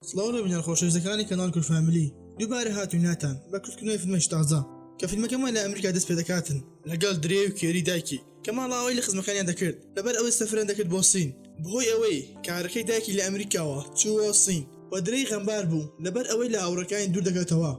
سڵاو لە بینەر خۆشەویستەکانی کەناڵ کورد فامیلی دووبارە هاتویناتان بە کورتکردنەوەی فیلمێکی تازە کە فیلمەکەمان لە ئەمریکا دەست پێدەکاتن لەگەڵ درێ و کێری دایکی کە ماڵئاوای لە خزمەکانیان دەکرد لەبەر ئەوەی سەفەریان دەکرد بۆ سین بەهۆی ئەوەی کارەکەی دایکی لە ئەمریکاوە چووە سین و درێی غەمبار بوو لەبەر ئەوەی لە هاوڕێکانی دوور دەکەوتەوە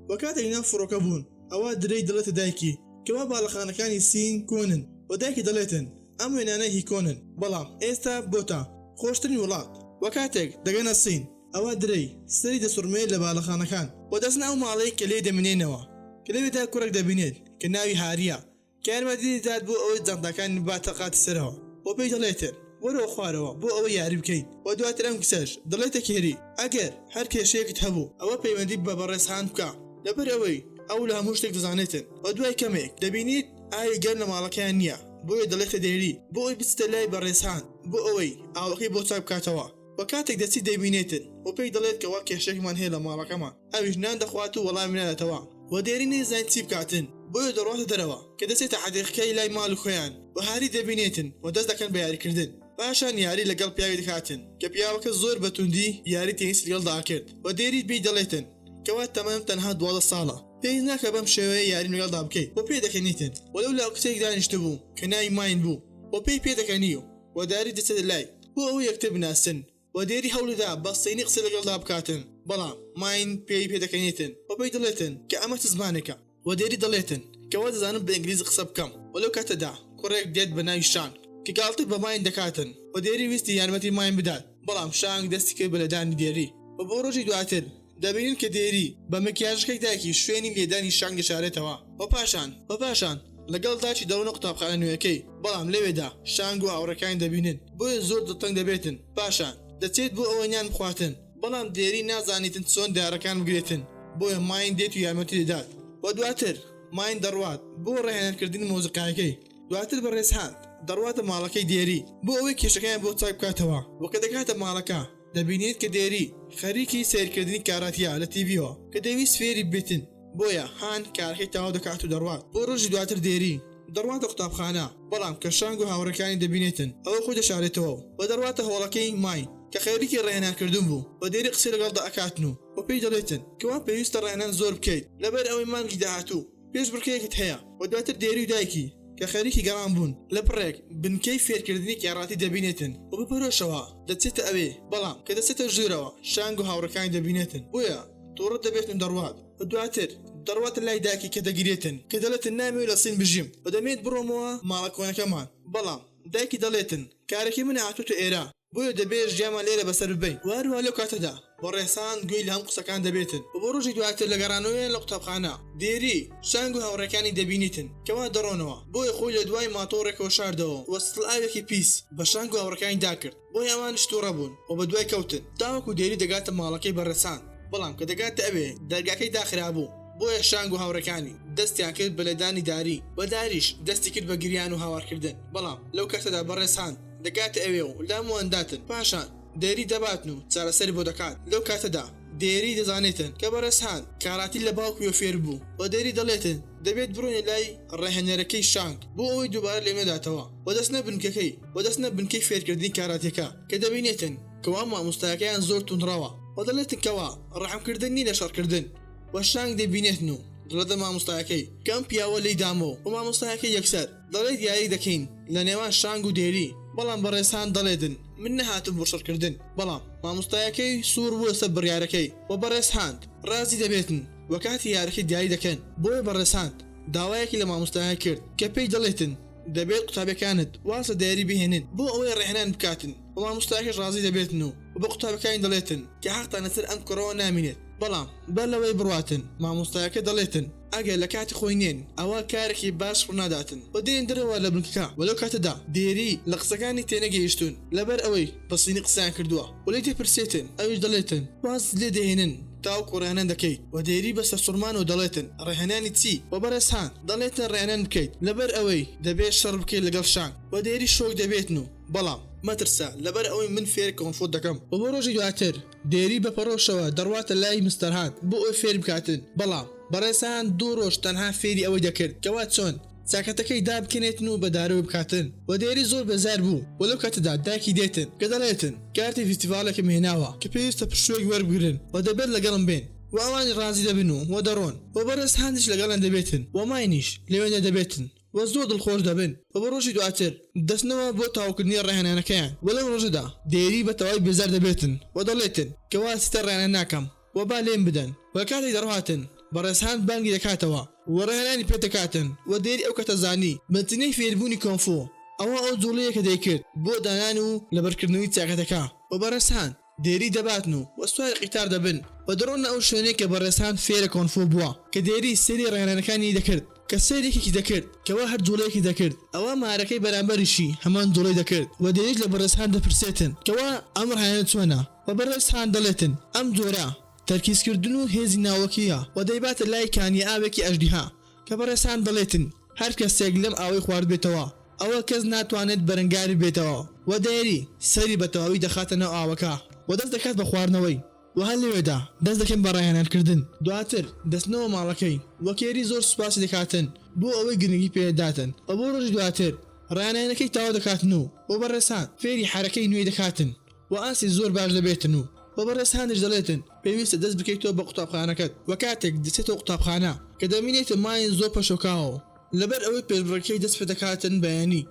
و کاتێک لەناو فڕۆکە بوون ئەوا درێی دەڵێتە دایکی کەوا باڵەخانەکانی سین کۆنن و دایکی دەڵێتن ئەم وێنانە هی کۆنن بەڵام ئێستا بۆتە خۆشترین وڵات وە کاتێک دەگەنە سین ئەوا درەی سەری دەسوڕمێت لە باڵەخانەکان و دەچنە ئەو ماڵەی کە لێی دەمێنێنەوە کە لەوێدا کوڕێک دەبینێت کە ناوی هاریە کە یارمەتی دەدات بۆ ئەوەی جانتاکانی بباتە قاتی سەرەوە و پێی دەڵێتن وەرەوە خوارەوە بۆ ئەوەی یاری بکەین و دواتر ئەم کچەش دەڵێتە کێری ئەگەر هەر کێشەیەکت هەبوو ئەوە پەیوەندی بە بەڕێز هان بکە لەبەر ئەوەی ئەو لە هەموو شتێک دەزانێتن و دوای کەمێک دەبینیت ئاوی گەرم لە ماڵەکەیان نییە بۆیە دەڵێتە دێری بۆ ئەوەی بچتە لای بەڕێز هان بۆ ئەوەی ئاوەکەی بۆ چاک بکاتەوە و کاتێک دەچیت دەیبینێتن و پێی دەڵێت کەوا کێشەیەکمان هەیە لە ماڵەکەمان ئەویش نان دەخوات و وەڵامی ناداتەوە و دێری نەیزانی چی بکاتن بۆیە دەڕواتە دەرەوە کە دەچێتە حەدیقەکەی لای ماڵی خۆیان و هاری دەبینێتن و دەست دەکەن بە یاریکردن پاشان یاری لەگەڵ پیاوی دەکاتن کە پیاوەکە زۆر بە توندی یاری تێنسی لەگەڵدا ئەکرد و دێری پێی دەڵێتن کەوا تەمەنم تەنها 12 ساڵە پێویست ناکا بەم شێوەیە یاریم لەگەڵدا بکەی و پێدەکەنیتن و لەولاوە کچێک دانیشتبوو کە ناوی ماین بوو و پێی پێدەکەنی و داری دەچێتە لای بۆ ئەوەی یەکتر بناسن و دێری هەوڵیدا بە صینی قسەی لەگەڵدا بکاتن بەڵام ماین پێی پێدەکەنیتن و پێی دەڵێتن کە ئەمە چ زمانێکە و دێری دەڵێتن کە وا دەزانم بە ئینگلیزی قسە بکەم و لەو کاتەدا کوڕێک دێت بە ناوی شانگ کە گاڵتە بە ماین دەکاتن و دێری ویستی یارمەتی ماین بدات بەڵام شانگ دەستی کرد بە لێدانی دێری و بۆ ڕۆژی دواتر دەبینین کە دێری بە مکیاژەکەی دایکی شوێنی لێدانی شانگ دەشارێتەوە و پاشان و پاشان لەگەڵ دایکی دەڕۆنە قوتابخانە نوێیەکەی بەڵام لەوێدا شانگ و هاوڕێکانی دەبینن بۆیە زۆر دڵتەنگ دەبێتن پاشان دەچێت بۆ ئەوەی نان بخواتن بەڵام دێری نازانیتن چۆن دارەکان بگرێتن بۆیە ماین دێت و یارمەتی دەدات و دواتر ماین دەڕوات بۆ ڕاهێنانکردنی مۆزیقایەکەی دواتر بەڕێز هانت دەڕواتە ماڵەکەی دێری بۆ ئەوەی کێشەکەیان بۆ چاک بکاتەوە و کە دەگاتە ماڵەکە دەبینێت کە دێری خەریکی سەیرکردنی کاراتیە لە تیڤیەوە کە دەیویست فێری ببێتن بۆیە هان کارەکەی تەواو دەکات و دەڕوات بۆ ڕۆژی دواتر دێری دەڕواتە قوتابخانە بەڵام کە شانگ و هاوڕێکانی دەبینێتن ئەوە خۆی دەشارێتەوە و دەڕواتە هۆڵەکەی ماین کە خەریکی ڕاهێنان کردن بوو و دێری قسەی لەگەڵدا ئەکاتن و و پێی دەڵێتن کەوا پێویستە ڕاهێنان زۆر بکەیت لەبەر ئەوەی مانگی داهاتوو پێشبڕکێیەکت هەیە و دواتر دێری و دایکی کە خەریکی گەڕان بوون لە پڕێک بنکەی فێرکردنی کاراتی دەبینێتن و بە پەرۆشەوە دەچێتە ئەوێ بەڵام کە دەچێتە ژوورەوە شانگ و هاوڕێکانی دەبینێتن بۆیە توڕە دەبێتن و دەڕوات و دواتر دەڕواتە لای دایکی کە دەگریێتن کە دەڵێتن نامەوێت لە سین بژیم و دەمەوێت بڕۆمەوە ماڵە کۆنەکەمان بەڵام دایکی دەڵێتن کارەکەی منە هاتۆتە ئێرە بۆیە دەبێت ژیانمان لێرە بەسەر ببەین و هەروەها لەو کاتەدا بەڕێزان گوێی لە هەموو قسەکان دەبێتن و بۆ ڕۆژی دواتر لە گەڕانەوەیان لە قوتابخانە دێری شانگ و هاوڕێکانی دەبینیتن کەوا دەڕۆنەوە بۆیە خۆی لە دوای ماتۆڕێکەوە شاردەوە و ستڵ ئاوێکی پیس بە شانگ و هاوڕێکانی داکرد بۆیە ئەوانیش توڕە بوون و بەدوای کەوتن تاوەکو دێری دەگاتە ماڵەکەی بەڕێزان بەڵام کە دەگاتە ئەوێ دەرگاکەی داخرابوو بۆیە شانگ و هاوڕێکانی دەستیان کرد بە لێدانی داری و داریش دەستی کرد بە گریان و هاوارکردن بەڵام لەو کاتەدا بەڕێزان دەگاتە ئەوێ و لاموان داتن پاشان دێری دەباتن و چارەسەری بۆ دەکات لەو کاتەدا دێری دەزانێتن کە بەڕێز هان کاراتی لە باوکیەوە فێر بوو و دێری دەڵێتن دەبێت بڕۆینە لای ڕاهێنەرەکەی شانگ بۆ ئەوەی دووبارە لێم نەداتەوە و دەچنە بنکەکەی و دەچنە بنکەی فێرکردنی کاراتیەکە کە دەبینێتن کەوا مامۆستایەکەیان زۆر توندڕەوە و دەڵێتن کەوا ڕەحمکردن نیە لە شەڕکردن و شانگ دەبینێتن و دەڵێتە مامۆستایەکەی کە ئەم پیاوە لێی دامەوە و مامۆستایەکەی یەکسەر دەڵێت یاری دەکەین لە نێوان شانگ و دێری بەڵام بەڕێز هان دەڵێتن من نەهاتووم بۆ شەڕکردن بەڵام مامۆستایەکەی سوور بوو لەسەر بڕیارەکەی و بەڕێز هانت ڕازی دەبێتن و کاتی یارەکەی دیاری دەکەن بۆیە بەڕێز هانت داوایەکی لە مامۆستایەکە کرد کە پێی دەڵێتن دەبێت قوتابیەکانت واز لە دێری بهێنن بۆ ئەوەی ڕێهێنان بکاتن و مامۆستایەکەش ڕازی دەبێتن و بە قوتابیەکانی دەڵێتن کە حەقتان لەسەر ئەم کوڕەوە نامینێت بەڵام بەر لەوەی بڕواتن مامۆستایەکە دەڵێتن ئەگەر لە کاتی خۆی نێن ئەوا کارێکی باش ڕووناداتن و دێن دەرەوە لە بنکەکە و لەو کاتەدا دێری لە قسەکانی تێنەگەیشتوون لەبەر ئەوەی بە سینی قسەیان کردووە و لێی دەپرسێتن ئەویش دەڵێتن وازت لێ دەهێنن تاوەکو ڕێهێنان دەکەیت و دێری بە سەرسوڕمانەوە دەڵێتن ڕێهێنانی چی و بەڕێز هان دەڵێتن ڕێهێنان بکەیت لەبەر ئەوەی دەبێت شەڕ بکەیت لەگەڵ شانگ و دێری شۆک دەبێتن و بەڵام مەترسە لەبەر ئەوەی من فێری کۆنفۆ دەکەم و بۆ ڕۆژی دواتر دێری بە پەڕۆشەوە دەڕواتە لای مستەر هان بۆ ئەوەی فێری بکاتن بەڵام بەڕێز هان دوو ڕۆژ تەنها فێری ئەوەی دەکرد کەوا چۆن. چاکەتەکەی دابکەنێتن و بە دارەوەی بکاتن و دێری زۆر بێزار بوو و لەو کاتەدا دایکی دێتن کە دەڵێتن کارتی ڤیستیڤاڵێکم هێناوە کە پێویستە پشووێک وەربگرن و دەبێت لەگەڵم بێن و ئەوانیش ڕازی دەبن و و دەڕۆن و بەڕێز هاندیش لەگەڵیان دەبێتن و ماینیش لەوێندە دەبێتن و زۆر دڵخۆش دەبن و بۆ ڕۆژی دواتر دەچنەوە بۆ تەواوکردنی ڕاهێنانەکەیان و لەو ڕۆژەدا دێری بە تەواوی بێزار دەبێتن و دەڵێتن کەوا چیتر ڕاهێنان ناکەم و با لێم بدەن و کاتێک دەڕواتن بەڕێز هاند بانگی دەکاتەوە و ڕاهێنانی پێ دەکاتن و دێری ئەو کاتە زانی بنچینەی فێربوونی کۆنفۆ ئەوە ئەو جوڵەیە کە دەیکرد بۆ دانان و لەبەرکردنەوەی چاکەتەکە و بەڕێز هاند دێری دەباتن و وە سواری قیتار دەبن و دەڕۆنە ئەو شوێنەی کە بەڕێز هاند فێرە کۆنفۆ بووە کە دێری سەیری ڕاهێنانەکانی دەکرد کە سەیری یەکێکی دەکرد کەوا هەر جوڵەیەکی دەکرد ئەوا مارەکەی بەرامبەریشی هەمان جوڵەی دەکرد و دێریش لە بەڕێز هاند دەپرسێتن کەوا ئەم ڕاهێنانە چۆنە و بەڕێز هاند دەڵێتن ئەم جۆرە تەرکیزکردن و هێزی ناوەکییە و دەیباتە لای کانیە ئاوێکی ئەژدیها کە بەڕێز هاند دەڵێتن هەر کەسێک لەم ئاوەی خواردبێتەوە ئەوە کەس ناتوانێت بەرەنگاری بێتەوە و دێری سەری بە تەواوی دەخاتە ناو ئاوەکە و دەست دەکات بە خواردنەوەی و هەر لەوێدا دەست دەکەن بە ڕاهێنان کردن. دواتر دەچنەوە ماڵەکەی و کێری زۆر سوپاسی دەکاتن بۆ ئەوەی گرنگی پێ داتن و بۆ ڕۆژی دواتر ڕاهێنانەکەی تەواو دەکاتن و و بەڕێز هاند فێری حەرەکەی نوێی دەکاتن و ئاستی زۆر باش دەبێتن و و بەڕێز هاندیش دەڵێتن پێویستە دەست بکەیتەوە بە قوتابخانەکەت و کاتێک دەچێتەوە قوتابخانە کە دەبینێتن ماین زۆر پەشۆکاوە و لەبەر ئەوەی پێشبڕکێی دەست پێدەکاتن بەیانی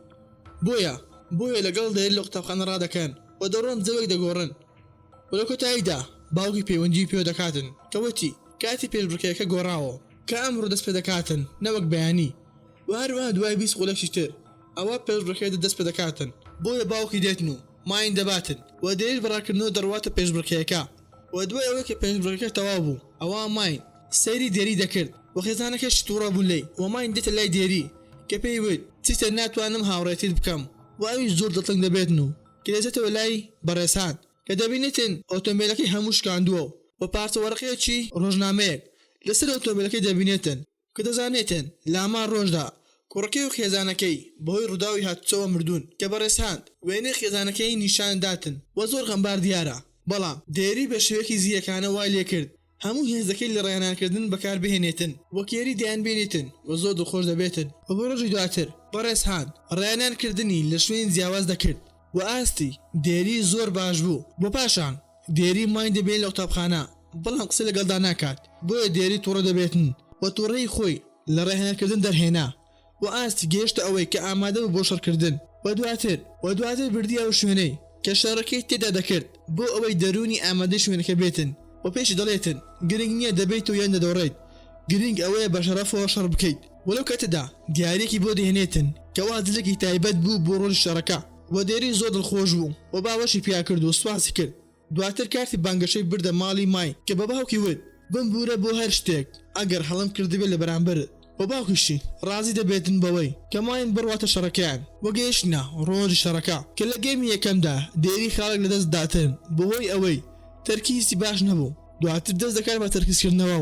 بۆیە بۆیە لەگەڵ دێری لە قوتابخانە ڕادەکەن و دەڕۆن جەوێک دەگۆڕن و لە کۆتاییدا باوکی پەیوەندی پێوە دەکاتن کە وتی کاتی پێشبڕکێکە گۆڕاوە کە ئەمڕۆ دەست پێدەکاتن نەوەک بەیانی و هەروەها دوای 20 خولەکی تر ئەوا پێشبڕکێ دەست پێدەکاتن بۆیە باوکی دێتن و ماین دەباتن و دێریش بە ڕاکردنەوە دەڕواتە پێشبڕکێیەکە و دوای ئەوەی کە پێشبڕکێکە تەواو بوو ئەوا ماین سەیری دێری دەکرد و خێزانەکەشی توڕە بوون لێی و ماین دێتە لای دێری کە پێی وت چیتر ناتوانم هاوڕێتیت بکەم و ئەویش زۆر دڵتەنگ دەبێتن و کە دەچێتەوە لای بەڕێز هان کە دەبینێتن ئۆتۆمبێلەکەی هەموو شکاندووە و پارچە وەرەقەیەکی ڕۆژنامەیەک لەسەر ئۆتۆمبێلەکەی دەبینێتن کە دەزانێتن لە هەمان ڕۆژدا کوڕەکەی و خێزانەکەی بەهۆی ڕووداوی هاتوچۆوە مردوون کە بەڕێز هانت وێنەی خێزانەکەی نیشان داتن و زۆر غەمبار دیارە بەڵام دێری بە شێوەیەکی زیرەکانە وای لێکرد هەموو هێزەکەی لە ڕاهێنانکردن بەکار بهێنێتن و کێری دەیانبینێتن و زۆر دڵخۆش دەبێتن و بۆ ڕۆژی دواتر بەڕێز هانت ڕاهێنان کردنی لە شوێنی جیاواز دەکرد و ئاستی دێری زۆر باش بوو و پاشان دێری ماین دەبینێت لە قوتابخانە بەڵام قسەی لەگەڵدا ناکات بۆیە دێری توڕە دەبێتن و توڕەیی خۆی لە ڕاهێنانکردن دەرهێنا و ئاستی گەیشتە ئەوەی کە ئامادە بوو بۆ شەڕکردن و دواتر و دواتر بردیە ئەو شوێنەی کە شەڕەکەی تێدا دەکرد بۆ ئەوەی دەروونی ئامادەی شوێنەکە بێتن و پێشی دەڵێتن گرنگ نییە دەبەیتەوە یان دەدۆڕێیت گرنگ ئەوەیە بە شەڕەفەوە شەڕ بکەیت و لەو کاتەدا دیارییەکی بۆ دەهێنێتن کەوا جلێکی تایبەت بوو بۆ ڕۆژی شەڕەکە و دێری زۆر دڵخۆش بوو و باوەشی پیا کرد و سوپاسی کرد. دواتر کارتی بانگەشەی بردە ماڵی مای کە بە باوکی وت، بمبورە بۆ هەر شتێک ئەگەر هەڵەم کردبێت لە بەرامبەرت و باوکیشی ڕازی دەبێتن بەوەی کە ماین بڕواتە شەڕەکەیان و گەیشتنە ڕۆژی شەڕەکە کە لە game ی یەکەمدا دێری خاڵێک لەدەست داتن بەهۆی ئەوەی تەرکیزی باش نەبوو دواتر دەست دەکات بە تەرکیزکردنەوە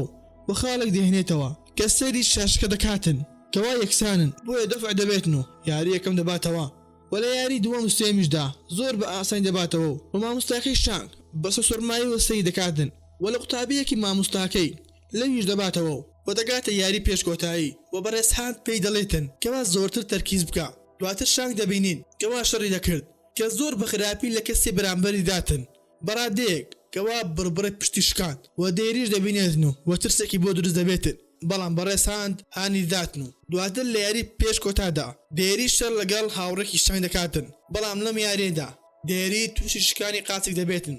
و خاڵێک دەهێنێتەوە کە سەیری شاشەکە دەکاتن کەوا یەکسانن بۆیە دەفع دەبێتن و یاری یەکەم دەباتەوە. و لە یاری دووەم و سێیەمیشدا زۆر بە ئاسانی دەباتەوە و مامۆستاکەی شانگ بە سەرسوڕماییەوە سەیری دەکاتن و لە قوتابییەکی مامۆستاکەی لەویش دەباتەوە و دەگاتە یاری پێش کۆتایی و بەڕێز هانت پێی دەڵێتن کەوا زۆرتر تەرکیز بکە دواتر شانگ دەبینین کەوا شەڕی دەکرد کە زۆر بە خراپی لە کەسی بەرامبەری داتن بە ڕادەیەک کەوا بڕبڕەی پشتی شکاند و دێریش دەبینێتن و و ترسێکی بۆ دروست دەبێتن بەڵام بەڕێز هاند هانی داتن و دواتر لە یاری پێش کۆتادا دێری شەڕ لەگەڵ هاوڕێکی شانگ دەکاتن بەڵام لەم یاریەدا دێری توشی شکانی قاچێک دەبێتن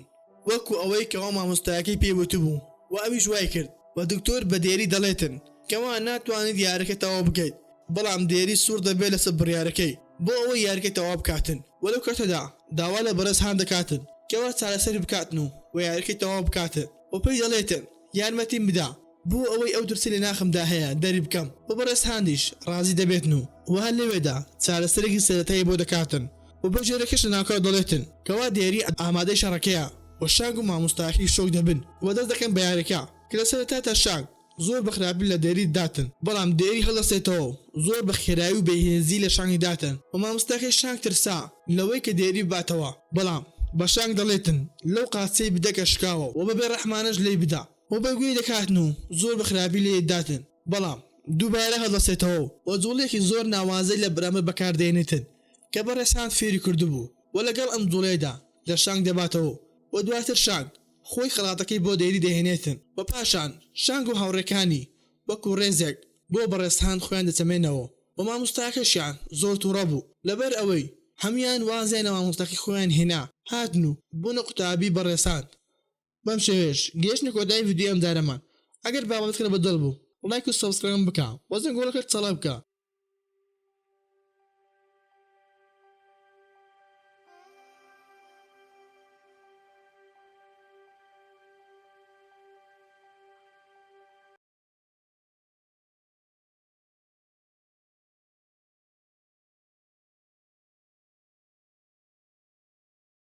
وەکو ئەوەی کەوا مامۆستایەکەی پێی وتبوو و ئەویش وای کرد و دکتۆر بە دێری دەڵێتن کەوا ناتوانیت یاریەکە تەواو بکەیت بەڵام دێری سوور دەبێت لەسەر بڕیارەکەی بۆ ئەوەی یاریەکە تەواو بکاتن و لەو کاتەدا داوا لە بەڕێز هان دەکاتن کەوا چارەسەری بکاتن و و یاریەکەی تەواو بکاتن و پێی دەڵێتن یارمەتیم بدە بۆ ئەوەی ئەو ترسەی لە ناخمدا هەیە دەری بکەم و بەڕێز هاندیش ڕازی دەبێتن و و هەر لەوێدا چارەسەرێکی سەرەتایی بۆ دەکاتن و بەگوێرەکەش لەناکاو دەڵێتن کەوا دێری ئامادەی شەڕەکەیە و شانگ و مامۆستاکەی شۆک دەبن و دەست دەکەن بە یاریەکە کە لە سەرەتادا شانگ زۆر بە خراپی لە دێری داتن بەڵام دێری هەڵدەستێتەوە و زۆر بە خێرایی و بەهێزی لە شانگی داتن و مامۆستاکەی شانگ ترسا لەوەی کە دێری بباتەوە بەڵام بە شانگ دەڵێتن لەو قاچەی بدە کە شکاوە و بە بێ ڕەحمانەش لێی بدە و بە گوێی دەکاتن و زۆر بە خراپی لێی داتن بەڵام. دووبارە هەڵدەسێتەوە و جوڵەیەکی زۆر ناوازەی لە بەرامبەر بەکاردێنێتن کە بەڕێز هانت فێری کردبوو و لەگەڵ ئەم جوڵەیەدا لە شانگ دەباتەوە و دواتر شانگ خۆی خەڵاتەکەی بۆ دێری دەهێنێتن و پاشان شانگ و هاوڕێکانی وەکو ڕێزێک بۆ بەڕێز هانت خۆیان دەچەمێنەوە و مامۆستاکەشیان زۆر توڕە بوو لەبەر ئەوەی هەموویان وازیان لە مامۆستاکەی خۆیان هێنا هاتن و بوونە قوتابی بەڕێز هانت. بەم شێوەیەش گەیشتنە کۆتایی ڤیدیۆی ئەمجارەمان ئەگەر بابەتەکەت بەدڵ بوو ڵایک و subscribe م بکە و زەنگۆڵەکەت چالاک بکە.